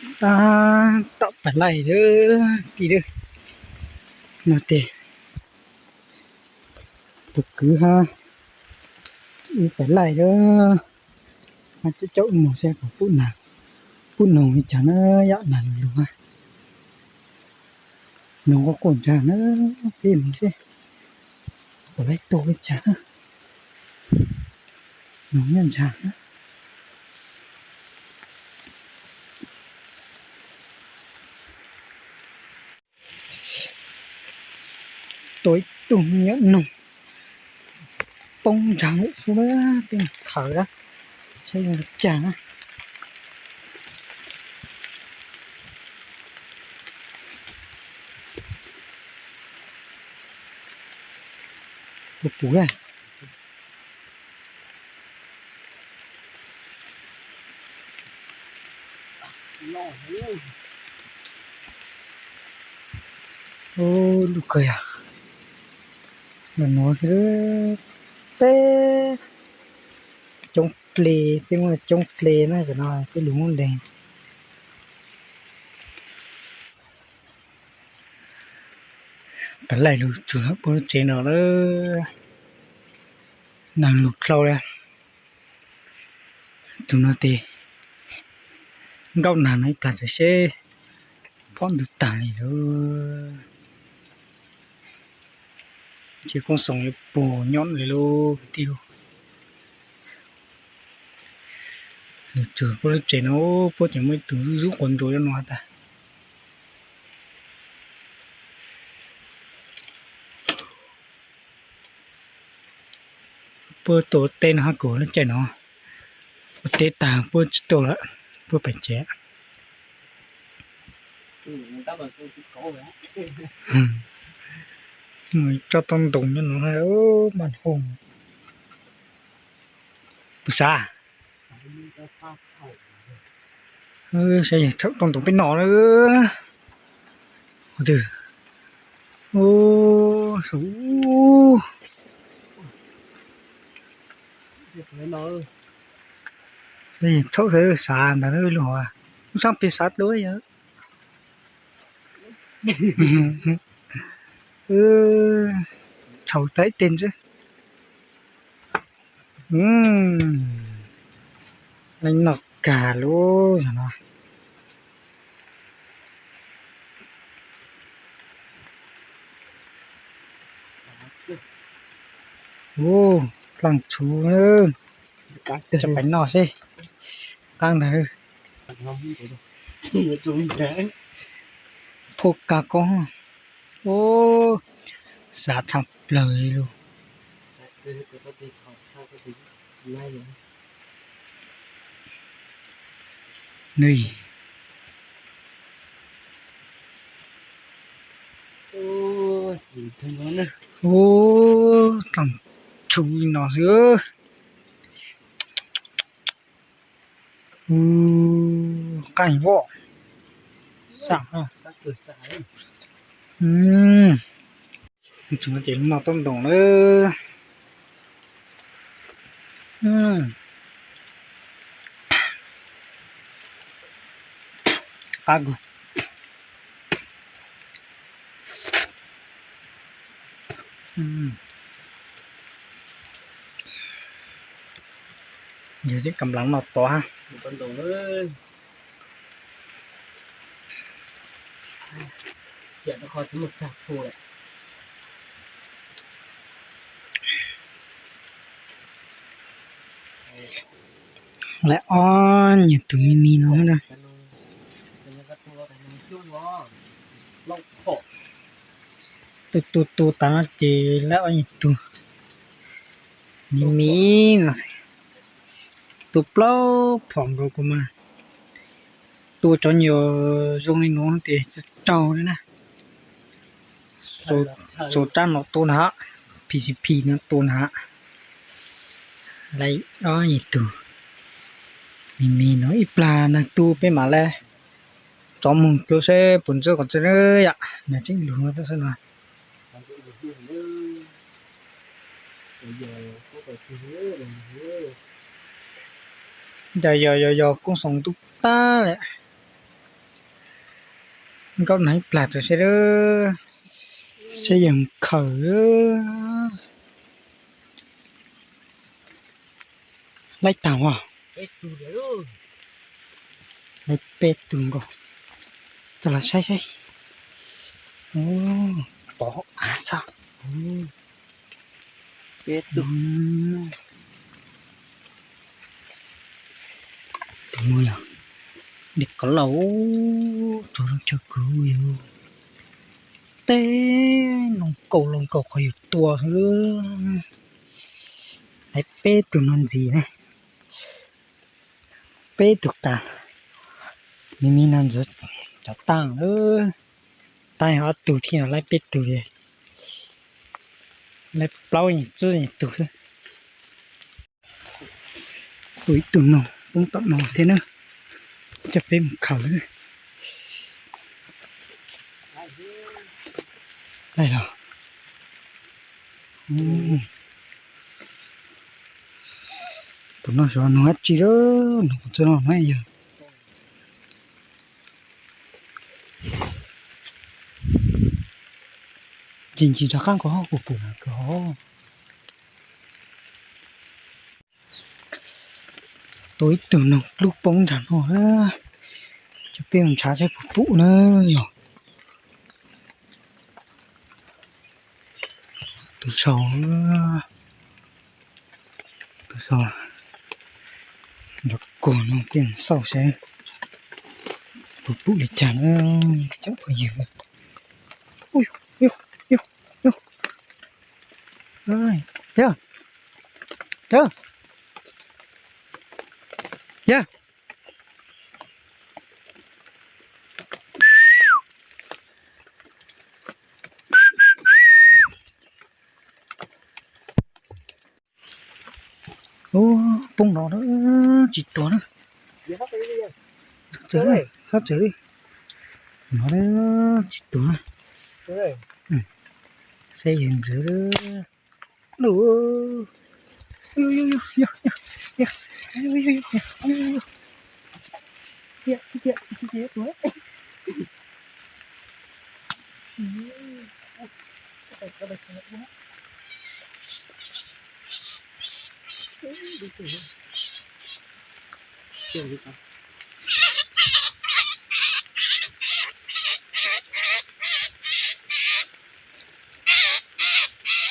Tab tom pais laij lawm tij lawm. No ces tus kwv hab wb pais laij lawm. Hab coj coj wb moog saib kom pub noog li cas na, yam nag lug lug hab. Noog quaj quaj ntsaag na, peb moog seb puas laib tau li cas. Noog nyob ntsaag na. Tua ib tug me nyuam noog poob ntsaag lawm xwb, peb mus khawm lawm, saib zoo li cas na. Puas pum lawm. Ub, lub kawg yog los nuav xwb, teb coob dle, peb muab coob dle na, cov no peb lug muab nteeg. Pais laij lug txug puab lub tsev no lawm, nag lug dlhau lawm. Tus no ces nkaum nag no ib plag txawm seb pom ntug tag li lawm. Ces Koob Xoom yuav puag nyob li lub kwv tij lug. Lug txug puab lub tsev no, puab tseem muaj ib tug zub quas nruas nyob no tag. Puab tuaj ua teb no hab kuv lub caij no ua teb tag puab tsis tuaj lawm, puab pais tsev. Mus tso tau ntoos nyob no, maj hooj. Puas xav? Saib thaum tau ntoos peb no lawm. Qhov twg? Ub, saib thaum xav ntawd lub hov, lub sab pem xav dua yog thaum tau ib teg ntseb. Leej noj kag lub zog no. Ub, dlaaj tshuv, tso pais noj seb. Qaab ntag. Phua kag koob. Ub, xav tshaj plawg li lug. Ub, dlaaj tshuv li no xwb. Ub, qaab voj. Xav. Ces noj tau ntoos lawm. Qab kawg. Yog tib kam lav noj tod hab. Lawv ob nyuag tug me me no na. Tu tu tu tas no ces lawv ob nyuag tug me me no, tu plaub phom nkaus kuv mas. Tua cov nyuag zoo li nuav ces tsis raug li na. Txug rab no tua na, P C P no tua na. Lawv ob nyuag tug me me no ib plag nag tu peb mam le rov moog dlua seb puas ntxub qhov txhia yom, nag tseem lug no xwb no. Yog yog yog yog Koob Xoom ntub tag lawm. Nkauj no ib plag rau seb, seb yog khaws. Laib tag os. Laib peb tug nkaus. Coj los saib saib. Pov hauv av xwb. Peb tug. Tus no yog dej qos lauj, txog lub chaw kawg yog tej noo kaus loo nkaus qhov yus tua xwb. Laib peb tug no ntxiv na. Peb tug tas, me me no ntxiv cov tag lawm. Tab ob tug thiab no laib peb tug, laib plaub txwb tug xwb. Ua ib tug noog poob tom no thiab na, coj peb mus khaws. Laij los, tus no xyov noog dab tsi lawm, noog qhov txog no na yog. Ntsis ntsis rov qab nkaus hauv kuv pum no kawg hov. Tua ib tug noog dlub poob nram no, coj peb mus ntshav saib puas pum na yog. Tus sau, tus sau, nrov kog no peb mus xauj saib puas pum li cas na, cov phooj ywg. Yog, yog, yog. Ub, poob no tsis tuag na. Txhob txawm li, no tsis tuag na. Saib yawg ntxwv.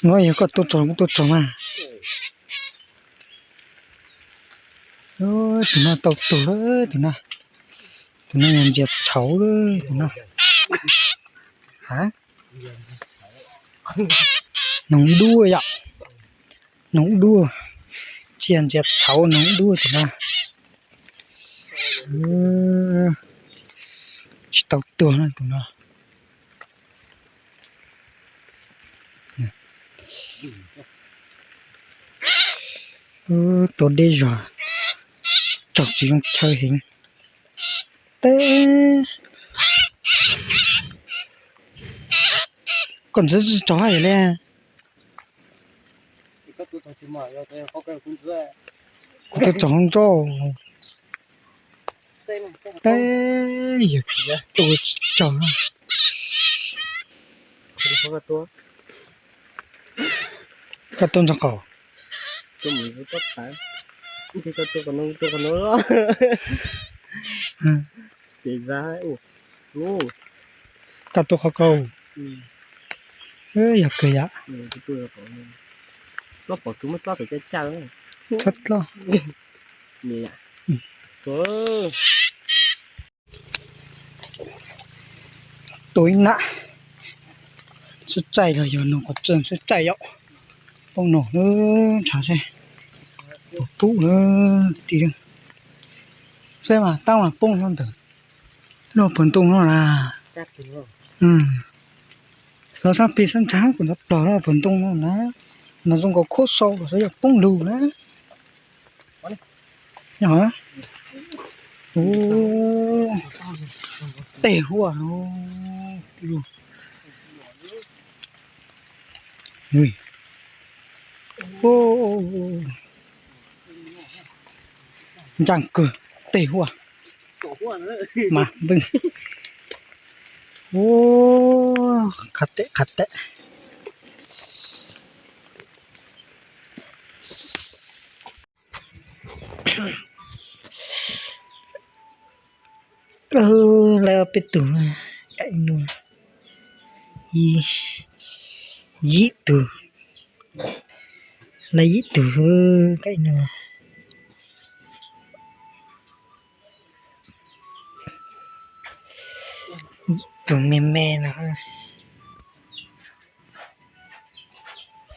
No yog koj tua tsaug kuv tua tsaug mas. Tus no tau tuag lawm tus no. Tus no yog ntsia tshauv lawm tus no. Ha? Noog dub yom. Noog dub. Tsis yog ntsia tshauv, noog dub tus no. Tsis tau tuag na tus no. Tua deb zog, tsaug tsis zoo chaw heev. Teb, koj ntxwv tsis tsaug haj yam li. Kuv twb tsaug hauv ntsoj. Teb, yog tua tsis tsaug na. Koj tua ntxog qaum. Koj tua qhov kaus. Yog kawg yom. Txhob dloj. Tua ib nab xwb txaij los yog noog qhov txog xwb txaij yom. Poob no ntshav seb puas pum na. Ti saib mas tab mas poob no ntawm lub puag ntoo no na. Xov xab pis xab ntshav kuv nrov plog lub puag ntoo no na. Mas zoo nkaus khuab sau los xyov yog poob lug na. Tej huaj. Ncaj kawg, tej huaj. Mas npej, Ub, qab teb qab teb. Lawv peb tug, yim tug, lawv yim tug, yim tug me me no.